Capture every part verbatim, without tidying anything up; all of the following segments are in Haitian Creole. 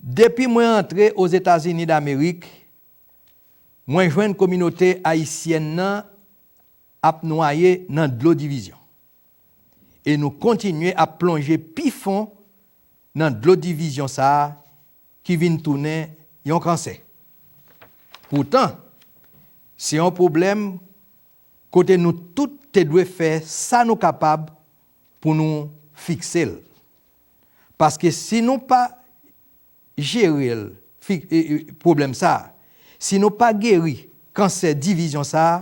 Depi mwen antre Ozetazini Damerik, mwen jwenn kominote ayisyèn nan ap nwaye nan dlo divizyon. E nou kontinye ap plonje pi fon nan dlo divizyon sa a ki vin tounen yon kansè. Poutan, se yon pwoblèm kote nou tout te dwe fè sa nou kapab pou nou fikse l. Paske si nou pa jere l, fi- e, e, pwoblèm sa a, si nou pa geri kansè divizyon sa a,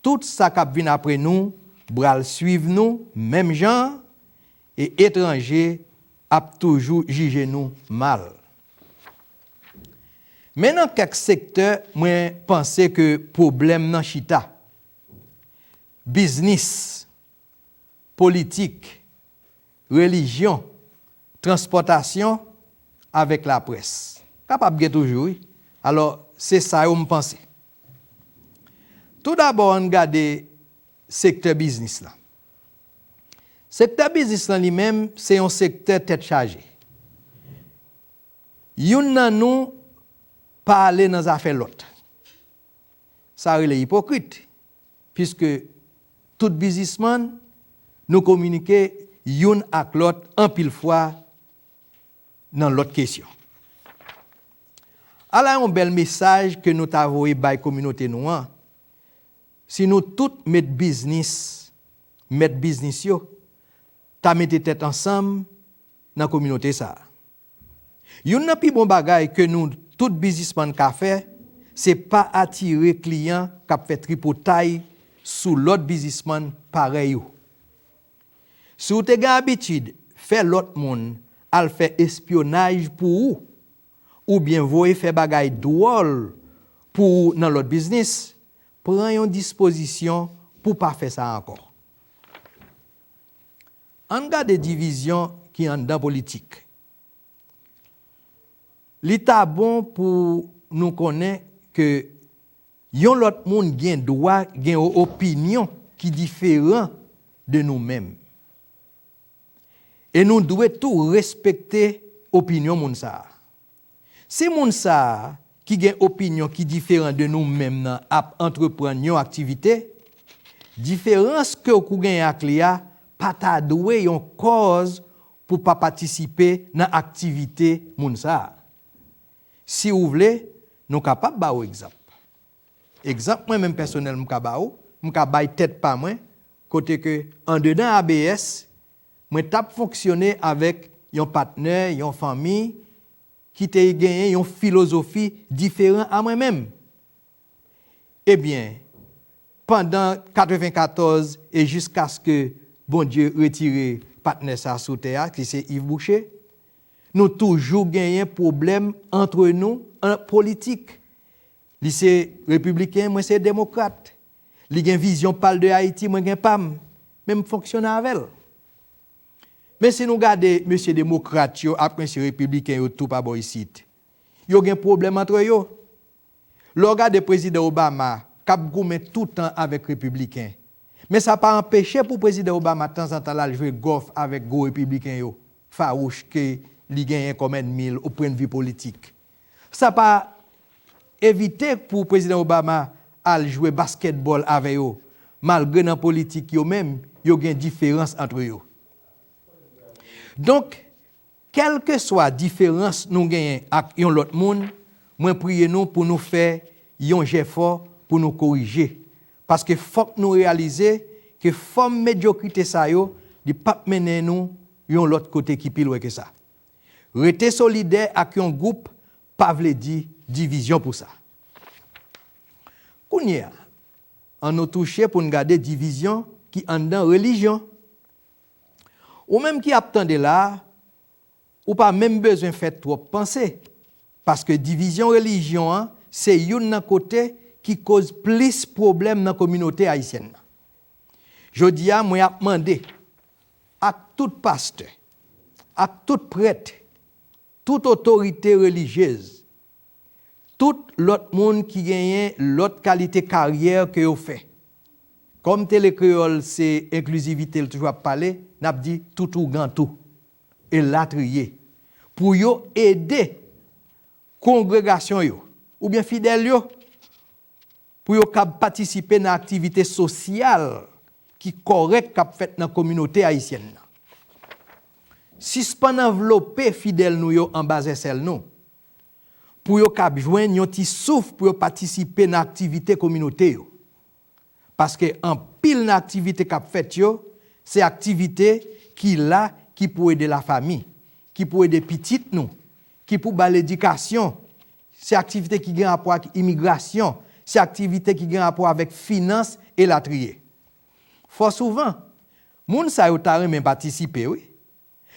tout sa k ap vin apre nou pral swiv nou menm jan an, e etranje ap toujou jije nou mal. Men nan kèk sektè, mwen panse ke pwoblèm nan chita. Biznis, politik, relijyon, transpòtasyon avèk laprès. Kapab gen toujou, wi. Alò, se sa yo m panse. Toudabò, ann gade sektè biznis lan. Sektè biznis lan li menm, se yon sektè tèt chaje. Youn nan nou pa ale nan zafè lòt. Sa rele ipokrit, piske tout biznismann, nou kominike youn ak lòt anpil fwa nan lòt kesyon. Ala yon bèl mesaj ke nou ta voye bay kominote nou an, si nou tout met biznis, mèt biznis yo, ta mete tèt ansanm nan kominote sa a. Youn nan pi bon bagay ke nou tout biznismann ka fè, se pa atire kliyan k ap fè tripotay sou lòt biznismann parèy ou. Si w te gen abitid fè lòt moun al fè espyonaj pou ou, oubyen voye fè bagay dwòl pou ou nan lòt biznis, pran yon dispozisyon pou w pa fè sa ankò. Ann gade divizyon ki anndan politik. Li ta bon pou nou konnen ke yon lòt moun gen dwa gen yon opinyon ki diferan de nou menm. E nou dwe tou respekte opinyon moun sa a. Si moun sa a ki gen opinyon ki diferan de nou menm nan ap antreprann yon aktivite, diferans ke w genyen ak li a pa ta dwe yon kòz pou pa patisipe nan aktivite moun sa a. Si w vle, nou kapab ba w egzanp. Egzanp mwen menm pèsonèl m ka ba w, m ka bay tèt pa mwen, kote ke andedan A B S, mwen t ap fonksyone avèk yon patnè, yon fanmi ki te genyen yon filozofi diferan a mwen menm. Ebyen, pandan katrevenkatòz e jiskaske Bondye retire patnè sa a sou tè a, ki se Yves Boucher, nou toujou genyen pwoblèm antre nou an politik. Li se repibliken, mwen se demokrat. Li gen vizyon pa l de Ayiti, mwen gen pa m. Men m fonksyone avè l. Men si nou gade mesye demokrat yo ak mesye repibliken yo tou pa bò isit, yo gen pwoblèm antre yo. Lè w gade Prezidan Obama k ap goumen toutan avèk repibliken, men sa pa anpeche pou Prezidan Obama tanzantan l al jwe gòf avèk gwo repibliken yo, fawouch ke li genyen kòm ènmi l o pwennvi politik. Sa pa evite pou Prezidan Obama al jwe baskètbòl avè yo, malgre nan politik yo menm, yo gen diferans antre yo. Donk, kèlkeswa diferans nou genyen ak yon lòt moun, mwen priye nou pou nou fè yon jèfò pou nou korije. Paske fòk nou reyalize ke fòm medyokrite sa yo, li p ap mennen nou yon lòt kote ki pi lwen ke sa. Rete solidè ak yon gwoup pa vle di divizyon pou sa. Kounye a, ann nou touche pou n gade divizyon ki anndan relijyon. Ou menm ki ap tande la a, ou pa menm bezwen fè twòp panse, paske divizyon relijyon an se youn nan kote ki koz plis pwoblèm nan kominote ayisyèn nan. Jodi a, mwen ap mande ak tout pastè, ak tout prèt, tout otorite relijyez, tout lòt moun ki genyen lòt kalite karyè ke yo fè. Kòm Tele Kreyòl se enklizivite l toujou ap pale, n ap di tout ougan tou, elatriye, pou yo ede kongregasyon yo, oubyen fidèl yo, pou yo kab patisipe nan aktivite sosyal ki kòrèk k ap fèt nan kominote ayisyèn nan. Sispann anvlope fidèl nou yo anba zèsèl nou, pou yo kab jwenn yon ti souf pou yo patisipe nan aktivite kominote yo. Paske anpil nan aktivite k ap fèt yo, se aktivite ki la, ki pou ede lafanmi, ki pou ede pitit nou, ki pou ba l edikasyon, se aktivite ki gen rapò ak imigrasyon, se aktivite ki gen rapò avèk finans, elatriye. Fò souvan, moun sa yo ta renmen patisipe, wi.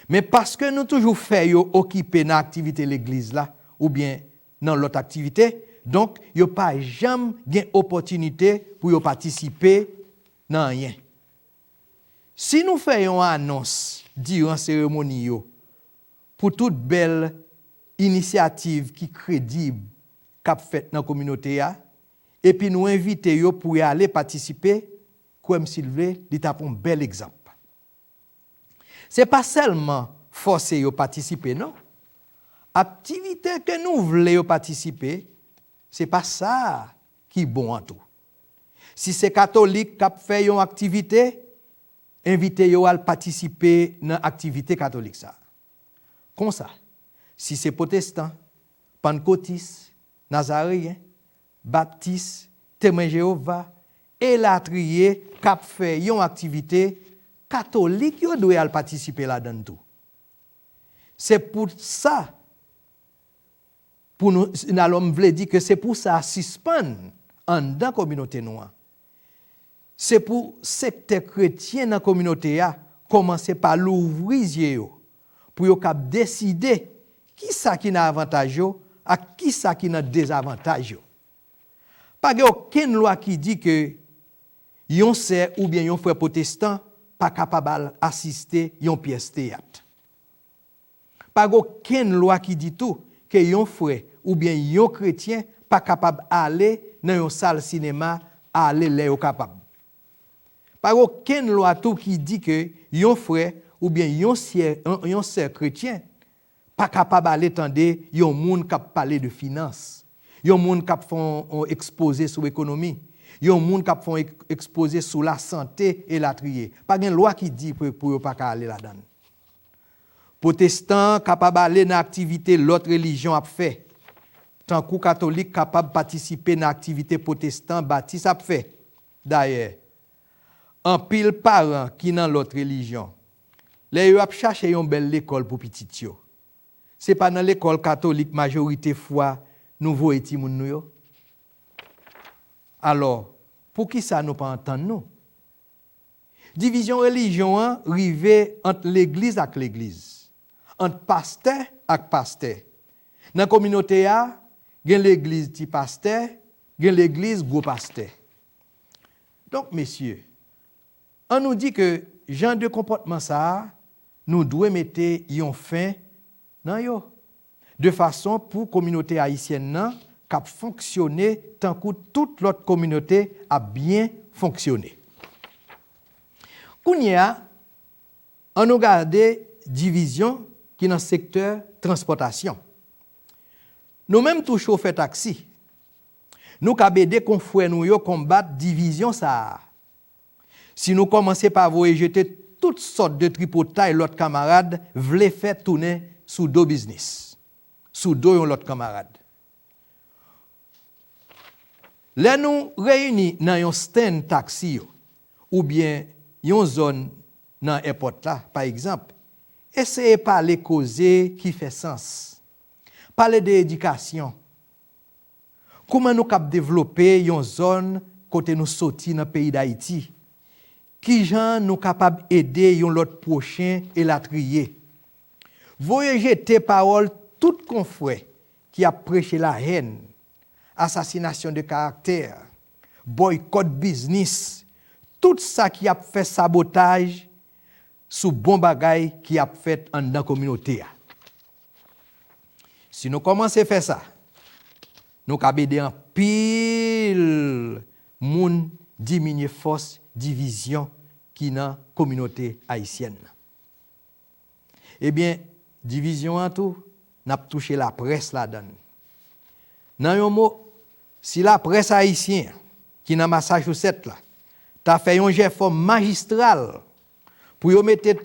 Men paske nou toujou fè yo okipe nan aktivite legliz la oubyen nan lòt aktivite, donk, yo pa janm gen opòtinite pou yo patisipe nan anyen. Si nou fè yon anons diran seremoni yo pou tout bèl inisyativ ki kredib k ap fèt nan kominote a, epi nou envite yo pou y ale patisipe, kwè m si l vle, li t ap yon bèl egzanp. Se pa sèlman fòse yo patisipe, non. Aktivite ke nou vle yo patisipe, se pa sa ki bon an tou. Si se katolik k ap fè yon aktivite, envite yo al patisipe nan aktivite katolik sa a. Konsa, si se pwotestan, pannkotis, nazareyen, batis, temwen Jewova, elatriye, k ap fè yon aktivite, katolik yo dwe al patisipe ladan l tou. Se pou sa, pou nou, alò m vle di ke se pou sa sispann anndan kominote nou an. Se pou sektè kretyen nan kominote a kòmanse pa louvri zye yo, pou yo kab deside kisa ki nan avantaj yo ak kisa ki nan dezavantaj yo. Pa gen okenn lwa ki di ke yon sè oubyen yon frè pwotestan pa kapab al asiste yon pyès teyat. Pa gen okenn lwa ki di tou ke yon frè oubyen yon kretyen pa kapab ale nan yon sal sinema, ale lè yo kapab. Pa gen okenn lwa tou ki di ke yon frè oubyen yon sè, yon, yon sè kretyen pa kapab ale tande yon moun k ap pale de finans, yon moun k ap fè yon, yon ekspoze sou ekonomi, yon moun k ap fè yon ek-, ekspoze sou lasante, elatriye. Pa gen lwa ki di pou, pou yo pa ka ale ladan l. Pwotestan kapab ale nan aktivite lòt relijyon ap fè, tankou katolik kapab patisipe nan aktivite pwotestan batis ap fè. Dayè, anpil paran ki nan lòt relijyon, lè yo ap chache yon bèl lekòl pou pitit yo, se pa nan lekòl katolik majorite fwa nou voye timoun nou yo? Alò, poukisa nou pa antann nou? Divizyon relijyon an rive ant legliz ak legliz, ant pastè ak pastè. Nan kominote a, gen legliz ti pastè, gen legliz gwo pastè. Donk, mesye, ann nou di ke jan de konpòtman sa a, nou dwe mete yon fen nan yo, de fason pou kominote ayisyèn nan k ap fonksyone tankou tout lòt kominote ap byen fonksyone. Kounye a, ann nou gade divizyon ki nan sektè transpòtasyon. Nou menm tou chofè taksi, nou kab ede konfrè nou yo konbat divizyon sa a. Si nou kòmanse pa voye jete tout sòt de tripotay lòt kanmarad vle fè tounen sou do biznis, sou do yon lòt kanmarad. Lè nou reyini nan yon stand taksi yo, oubyen yon zòn nan èpòt la, pa egzanp, eseye pale koze ki fè sans. Pale de edikasyon. Kouman nou kab devlope yon zòn kote nou soti nan peyi Dayiti? Kijan nou kapab ede yon lòt pwochen, elatriye? Voye jete pawòl tout konfrè ki ap preche lahèn, asasinasyon de karaktè, bòykòt biznis, tout sa ki ap fè sabotaj sou bon bagay ki ap fèt anndan kominote a. Si nou kòmanse fè sa, nou kab ede anpil moun diminye fòs divizyon ki nan kominote ayisyèn nan. Ebyen, divizyon an tou, n ap touche laprès ladan l. Nan yon mo, si laprès ayisyen ki nan Massachusetts la ta fè yon jèfò majistral pou yo mete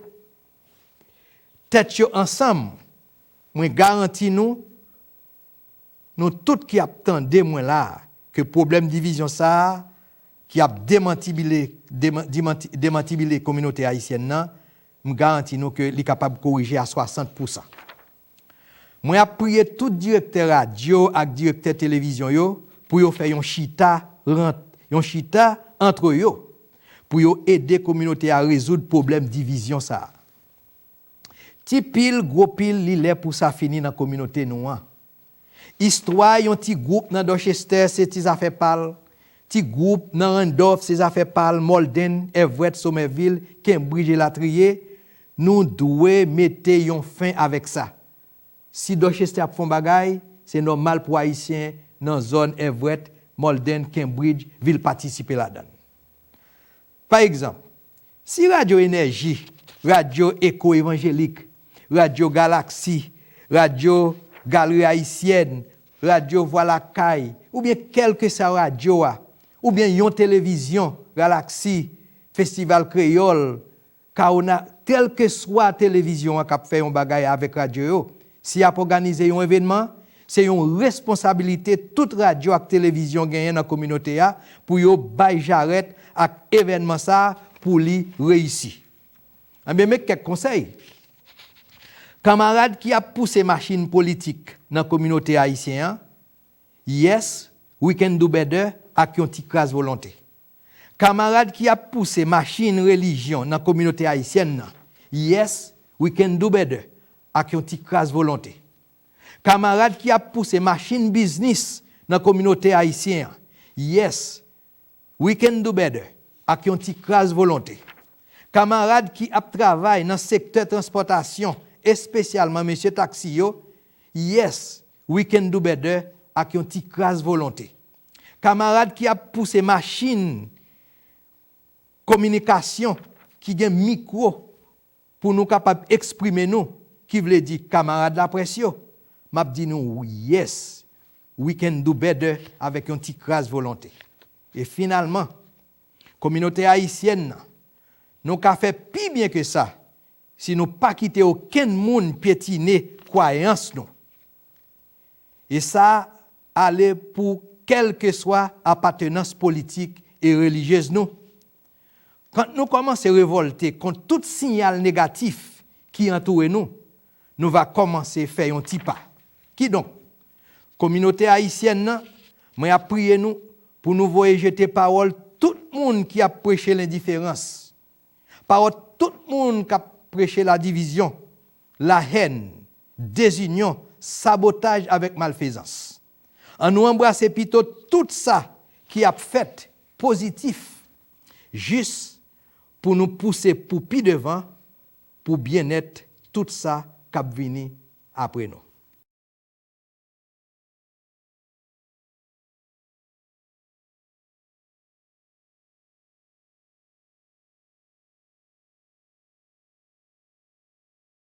tèt yo ansanm, mwen garanti nou, nou tout ki ap tande mwen la a, ke pwoblèm divizyon sa a ki ap demantibile, deman- dimanti- demantibile kominote ayisyèn nan, m garanti nou ke li kapab korije a swasant pousan. Mwen ap priye tout direktè radyo ak direktè televizyon yo pou yo fè yon chita rant, yon chita antre yo pou yo ede kominote a rezoud pwoblèm divizyon sa a. Ti pil gwo pil, li lè pou sa fini nan kominote nou an. Istwa yon ti gwoup nan Dorchester se ti zafè pa l, ti gwoup nan Randolph se zafè pa l, Malden, Everett, Somerville, Cambridge elatriye, nou dwe mete yon fen avèk sa. Si Dorchester ap fè yon bagay, se nòmal pou Ayisyen nan zòn Everett, Malden, Cambridge, vil patisipe ladan l. Pa egzanp, si Radyo Enèji, Radyo Eko Evanjelik, Radyo Galaksi, Radyo Galri Ayisyèn, Radyo Vwa Lakay, oubyen kèlkeswa radyo a, oubyen yon televizyon, Galaksi, Festival Kreyòl, Kaona, kèlkeswa televizyon an k ap fè yon bagay avèk radyo yo, si y ap òganize yon evènman, se yon responsabilite tout radyo ak televizyon genyen nan kominote a pou yo bay jarèt ak evènman sa a pou li reyisi. Anben, men kèk konsèy. Kanmarad ki ap pouse machin politik nan kominote ayisyen an, yes, we can do better ak yon ti kras volonte. Kanmarad ki ap pouse machin relijyon nan kominote ayisyèn nan, yes, we can do better ak yon ti kras volonte. Kanmarad ki ap pouse machin biznis nan kominote ayisyen an, yes, we can do better ak yon ti kras volonte. Kanmarad ki ap travay nan sektè transpòtasyon, espesyalman mesye taksi yo, yes, we can do better ak yon ti kras volonte. Kanmarad ki ap pouse machin kominikasyon ki gen mikwo pou nou kapab eksprime nou, ki vle di kanmarad laprès yo, m ap di nou, yes, we can do better avèk yon ti kras volonte. E finalman, kominote ayisyèn nan, nou ka fè pi byen ke sa si nou pa kite okenn moun pyetine kwayans nou. E sa ale pou kèlkeswa apatenans politik e relijyez nou. Kan nou kòmanse revòlte kont tout siyal negatif ki antoure nou, nou va kòmanse fè yon ti pa. Kidonk, kominote ayisyèn nan, mwen ap priye nou pou nou voye jete pawòl tout moun ki ap preche lendiferans, pawòl tout moun k ap preche ladivizyon, lahèn, dezinyon, sabotaj avèk malfezans. Annou anbrase pito tout sa ki ap fèt pozitif, jis pou nou pouse pou pi devan, pou byennèt tout sa k ap vini apre nou.